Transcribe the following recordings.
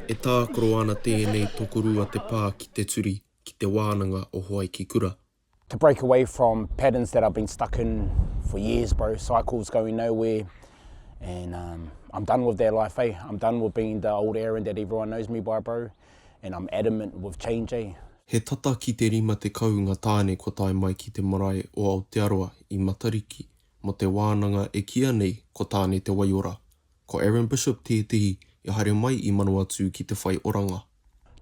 E tākaro ana tēnei tokorua te pā ki te turi ki te wānanga o Hawaiki Kura. To break away from patterns that I've been stuck in for years bro, cycles going nowhere and um, I'm done with that life eh, I'm done with being the old Aaron that everyone knows me by bro and I'm adamant with change eh. He tata ki te 50 nga tāne kua tae mai ki te marae o Aotearoa i Matariki mo te wānanga e kīa nei ko Tāne Te Waiora. Ko Aaron Bishop tētehi i haere mai i Manawatū ki te whai oranga.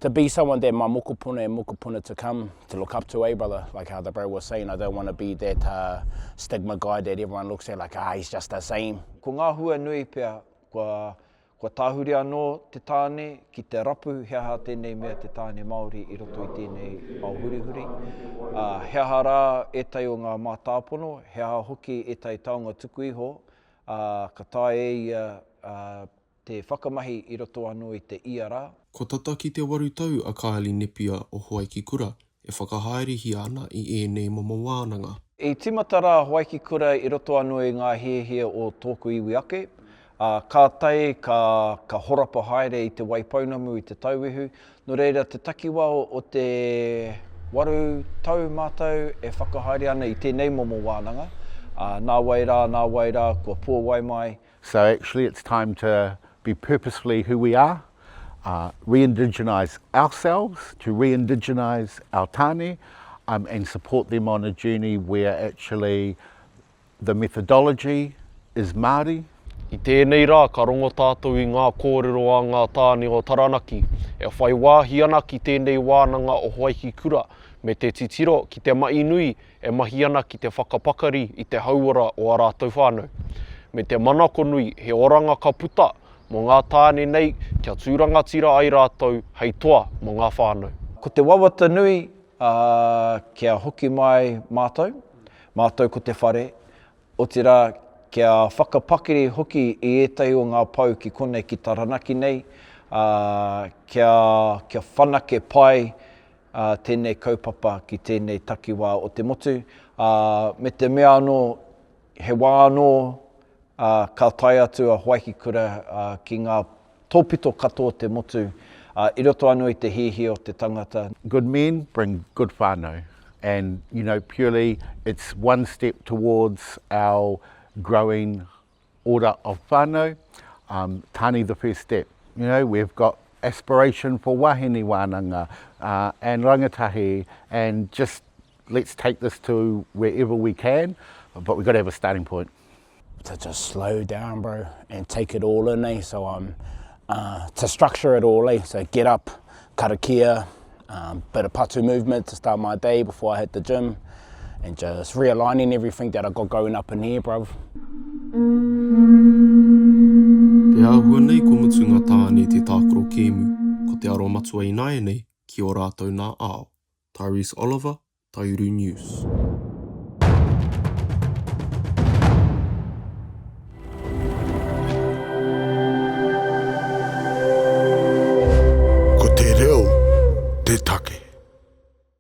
To be someone that my mokopuna and mokopuna to come to look up to eh brother, like how the bro was saying, I don't wanna be that uh, stigma guy that everyone looks at like ah he's just the same. Ko ngā hua nui pea kua Kua tahuri anō te tāne ki te rapu he aha tēnei mea te tāne Māori i roto i tēnei ao hurihuri, ā, he aha rā ētahi o ngā mātāpono, he aha hoki ētahi taonga tuku iho, ā, ka taea e ia te whakamahi i roto anō i te ia rā. Kua tata ki te 8 tau a Kylie Nepia o Hawaiki Kura e whakahaerehia ana i ēnei momo wānanga. I tīmata rā a Hawaiki Kura i roto anō i ngā hiahia o tōku iwi ake, ā, kātahi ka, ka horapa haere i Te Waipounamu, i Te Tauihu, nō reira te takiwā o te waru tau mātou e whakahaere ana i tēnei momo wānanga, ā, nāwai rā, nāwai rā, kua pōwai mai, So actually it's time to be purposefully who we are, uh, re-indigenise ourselves, to re-indigenise our tāne, um, and support them on a journey where actually the methodology is Māori. I tēnei rā ka rongo tātou i ngā kōrero a ngā tāne o Taranaki e whai wāhi ana ki tēnei wānanga o Hawaiki Kura me te titiro ki te mahi nui e mahi ana ki te whakapakari i te hauora o ā rātou whānau. Me te manako nui he oranga ka puta mō ngā tāne nei kia tū rangatira ai rātou hei toa mō ngā whānau. Ko te wawata nui, ā, kia hoki mai mātou, mātou ko te whare, otirā, kia whakapakari hoki i ētahi o ngā pou ki konei ki Taranaki nei, ā, kia, kia whanake pai ā, tēnei kaupapa ki tēnei takiwā o te motu, ā, me te mea anō, he wā anō, ā, ka tae atu a Hawaiki Kura, ā, ki ngā tōpito katoa o te motu, ā, i roto anō i te hiahia o te tangata. Good men bring good whānau and you know purely it's one step towards our growing order of whānau, um, tāne the first step. You know, we've got aspiration for wahine wānanga uh, and rangatahi and just let's take this to wherever we can, but we've got to have a starting point. To just slow down, bro, and take it all in, eh? So um, uh, to structure it all, eh? So get up, karakia, um, bit of patu movement to start my day before I hit the gym, and just realigning everything that I got going up in here, bruv. Te āhua nei kua mutu ngā tāne i te tākaro kēmu, ko te aro matua ināianei ki ō rātou nā ao. Tyrese Oliver, Taiuru News.